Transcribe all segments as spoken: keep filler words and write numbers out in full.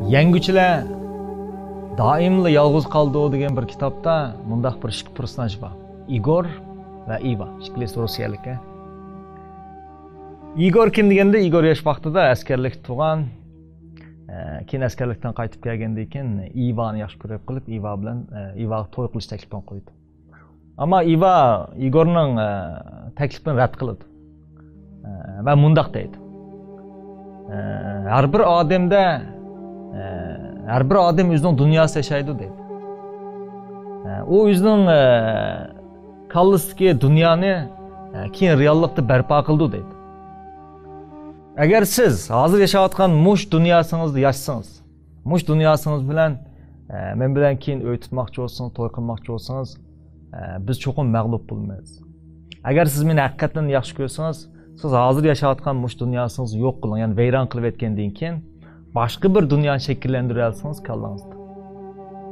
يەڭگۈچىلەر دائىملا يالغۇز قالىدۇ دېگەن بىر كىتابتا مۇنداق بىر ئىككى پېرسوناژ بار. ئىگور ۋە ئىۋا. ئىككىلىسى روسىيەلىك. ئىگور كىم دېگەندە، ئىگور ياش ۋاقتىدا ئەسكەرلىكتە تۇرغان. ئە، كېيىن ئەسكەرلىكتىن قايتىپ كەلگەندىن كېيىن ئىۋانى ياخشى كۆرۈپ قېلىپ، ئىۋا بىلەن، ئە، ئىۋاغا توي قىلىش تەكلىپىنى قويىدۇ. ئەمما ئىۋا ئىگورنىڭ، ئە، تەكلىپىنى رەت قىلىدۇ. ئە، ۋە مۇنداق دەيدۇ. ئە، ھەر بىر ئادەمدە، ئە، ھەر بىر ئادەم ئۆزىنىڭ دۇنياسى ياشايدۇ دەيدۇ. ئە، ئۇ ئۆزىنىڭ، ئە، كاللىسىدىكى دۇنيانى، ئە، كېيىن رېئاللىقتا بەرپا قىلىدۇ دەيدۇ. ئەگەر سىز ھازىر ياشاۋاتقان مۇش دۇنياسىڭىزدا ياشىسىڭىز، مۇش دۇنياسىڭىز بىلەن، ئە، مەن بىلەن كېيىن ئۆي تۇتماقچى بولسىڭىز، توي قىلماقچى بولسىڭىز، ئە، بىز چوقۇم مەغلۇپ بولىمىز. ئەگەر سىز مېنى ھەقىقەتەن ياخشى كۆرسىڭىز، سىز ھازىر ياشاۋاتقان مۇشۇ دۇنياسىڭىزنى يوق قىلىڭ، يەنى ۋەيران قىلىۋەتكەندىن كېيىن باشقا بىر دۇنيانى شەكىللەندۈرەلىسىڭىز كاللىڭىزدا،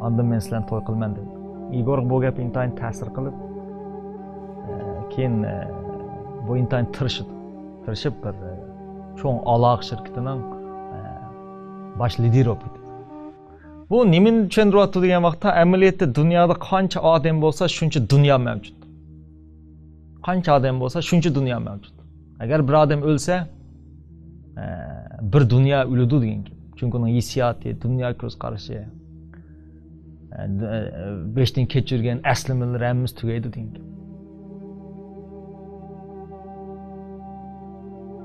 ئاندىن مەن سىلەرنى توي قىلىمەن دەيدۇ. ئىگورغا بۇ گەپ ئىنتايىن تەسىر قىلىپ، ئە، كېيىن، ئە، بۇ ئىنتايىن تىرىشىدۇ. تىرىشىپ بىر، ئە، چوڭ ئالاقە شىركىتىنىڭ، ئە، باش لىدىرى بولۇپ كېتىدۇ. بۇ نېمىنى چۈشەندۈرۈۋاتىدۇ دېگەن ۋاقىتتا، ئەمەلىيەتتە دۇنيادا قانچە ئادەم بولسا، شۇنچە دۇنيا مەۋجۇت. قانچە ئادەم بولسا، شۇنچە دۇنيا مەۋجۇت. ئەگەر بىر ئادەم ئۆلسە، ئە، بىر دۇنيا ئۆلىدۇ دېگەن گەپ. چۈنكى ئۇنىڭ ھېسسىياتى، دۇنيا كۆز قارىشى، ئە، د-، ئە، بېشىدىن كەچۈرگەن ئەسلىمىلىرى ھەممىسى تۈگەيدۇ دېگەن گەپ.